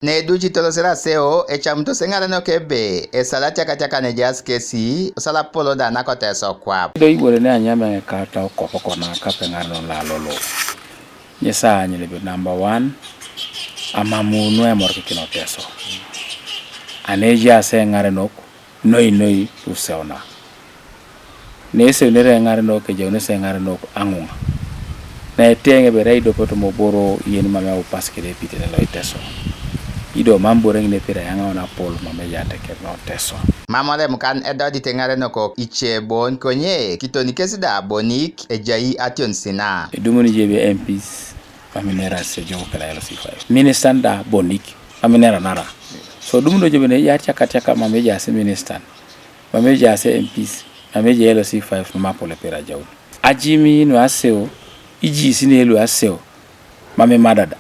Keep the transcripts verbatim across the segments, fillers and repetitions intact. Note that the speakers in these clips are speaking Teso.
Ne duc itolosere aseo, ecamutos eŋarenok ebe esal atiakatiaka ne ejaas kesi, osal apolon da nakoteso kwap. Do ibore ne anyam eoŋ kata okopo kona kape eŋarenok lalolo. Nyesa anyelebe number one, amamu nuemorikikin Oteso. Ane ejaas eŋarenok, noi noi useuna. Neseunere eŋarenok, ejaunese eŋarenok aŋuŋa. Na eteŋ ebere idopet moboro yen mama upas kede epitene lo Iteso. Ido mam bore ŋin epira yaŋaun apol mam ejateker no Teso. Mam olemukan edodit eŋarenok ice bon, konye kitoni kes da bonik ejai ationisina. Edumuni je ebe M Ps, mam inera sejo kela L C five. Ministan da bonik, mam inera nara. So dumuno je bene ya tiaka tiaka mam ejaas ministan. Mam ejaas M Ps, mam ejai L C five, mam apol epira ajaun. Ajimi nu aseo, ijisi ne lu aseo, mam imadada.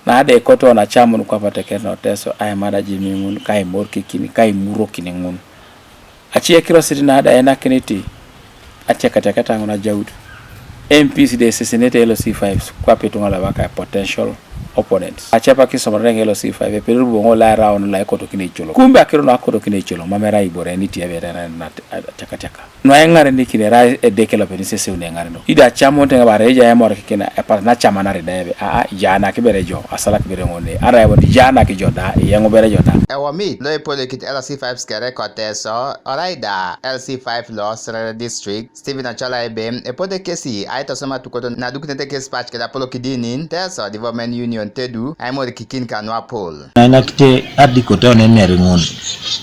Na ada ekoto na camun kwape ateker no Teso, aimada ajimi ŋun, kaimorikikin, kaimurokin ŋun. Acie kirosit na ada enakiniti, atiakatiaketa ŋun ajaut. M Ps de esesenete L C fives, kwape ituŋa lo ebakai potential opponents. Acepak isomareŋ L C five, epedori bobo ŋol airaun lo ekotokin ecoloŋ. Kumbe akiro nu akotokin ecoloŋ, mam erai ibore eniti ebe erai nat-, atiakatiaka. Nu eŋarenikin erai Edeke lope niseseuni eŋarenok. Ido acamunit eoŋ bare ejai emorikikin epas nacamanari da ebe, aa, ijaanak ibere jo, asalak ibere ŋone, arai bon ijaanak jo da, iyeŋ ibere jo da. Ewomit lo epolokit L C fives kere ko Teso, orai da L C five lo Serere District, Stephen Ochola ebe epote kesi aitosoma atukot na adukunete kesi pac keda apolok idinin, Teso Development Union Tedu, aimorikikin kanu apol. Nainakite adikote onener ŋun,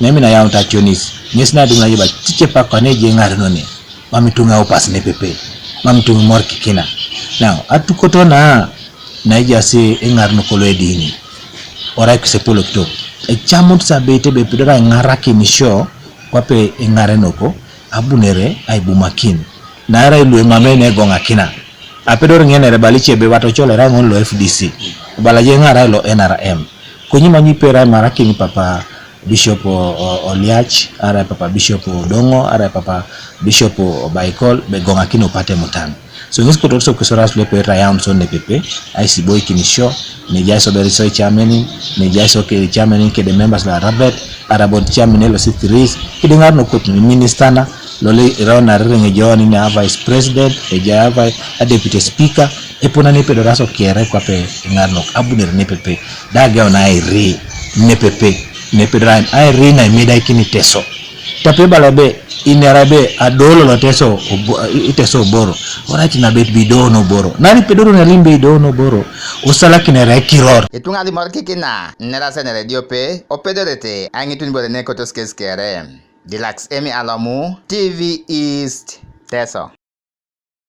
nemina yaunit ationis, ŋes nadum najo ba ticepak kane eje eŋarenone, mam ituŋa eupas nepepe, mam ituŋa imorikikina. Now, atukot na, na ejaas eŋarenok kolo edini, orai kisepolokitok, ecamut sabeit ebe epedori aiŋarakin isio, kwape eŋarenok, abunere aibumakin. Naarai luemamei negoŋakina. Apedor ŋenere ebala ice ebe wat Ochola erai ŋon lo F D C. Ebala je eŋarai lo N R M. Konye manyi ipera imarakin papa Bishop o, o, Oliach, arai papa Bishop Odoŋo, arai papa Bishop Obaikol, begoŋakin opate mutan. So ŋes kototo so kisoras luepe rayaun so nepepe, aisiboikin isio, neja isoberi isio ichairmanin, neja isio ke ichairmanin kede members lo arabet, arai board chairman L C threes, kede ŋarenok kotini ministana, lole iraun arereŋ ejauni ne a vice president, eja a vi-, a deputy speaker, eponani epedoras okere kwape ŋarenok, abunere nepepe, da ageun airi nepepe, nepedor airi naimidaikin Iteso. Tape bala be, inera be, adolo lo Teso obo-, Iteso oboro, orait nabet be ido noboro. Nari pedoro nalim be ido noboro, osalakinere ekiror. Ituŋa limorikikina, nerasenere ediope, opedorete, aiŋitun ibore nekotos kes kere. Dilax Emi Alomu, T V East, Teso.